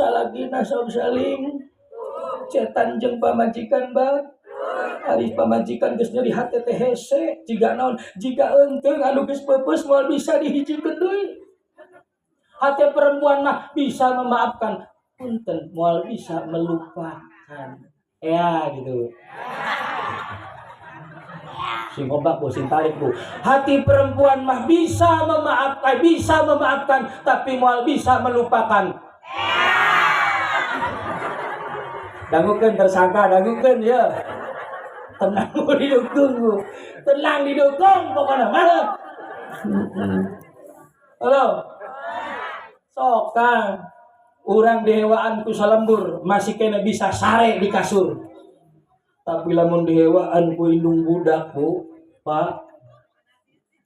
Salagina sok saling cetan jeung pamajikan bang. Ari pamajikan geus nyeri hate teh hese, jiga naon? Jiga eunteung anu geus peupeus moal bisa dihijikeun deui. Hati perempuan mah bisa memaafkan, punten moal bisa melupakan. Ya gitu. Sing ombak bu, sing tarik bu. Hati perempuan mah bisa memaafkan, bisa memaafkan, tapi moal bisa melupakan. Dangukeun tersangka, dangukeun ya. Tenang bu, didukung bu. Tenang didukung pokoknya mah. Halo. Sok kang, urang dihewaan ku salembur masih kena bisa sare di kasur. Tapi lamun dihewaan ku indung budak bu, pak,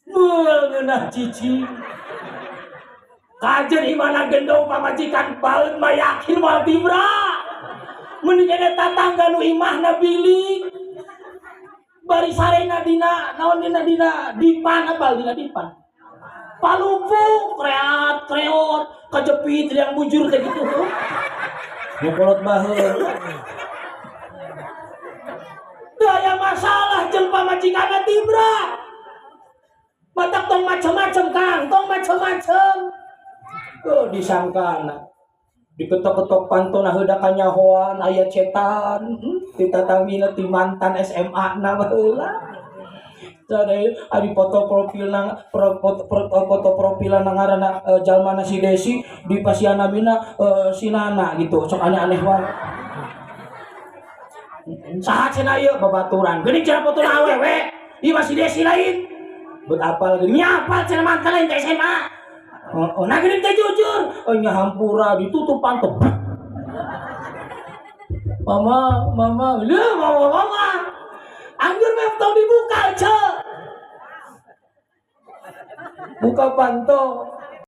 moal ngeunah cicing. Kajen imana gendong pamajikan baeud mah yakin moal tibra. Mending ada tatangga nu imahna bilik. Bari sarena dina naon dina dina dipan apal dina dipan. Palupu kreat kreot kejepit yang bujur kayak gitu. Nyekolot baheul. Daya masalah jeung pamajikanna tibra. Matak tong macem-macem Kang, tong macem-macem. Oh disangkana diketok-ketok pantona heuda kanyahoan aya cetan, ditatangina ti mantan SMA na baheula. Sadaya ari foto profilna foto profilna ngaranna jalmana si Desi di pasiana mina si Nana gitu, sok aneh-aneh wae. Saha cenah ieu babaturan? Geuning cenah fotona awewe, ieu mah si Desi lain. Beut apal geuning nya apal cenah mantan lain teh SMA. Oh, oh, nah geuning teh jujur. Oh nya hampura ditutup panto. Mama, mama, leuh mama, mama. Anggur mah tong dibuka, ce. Buka panto.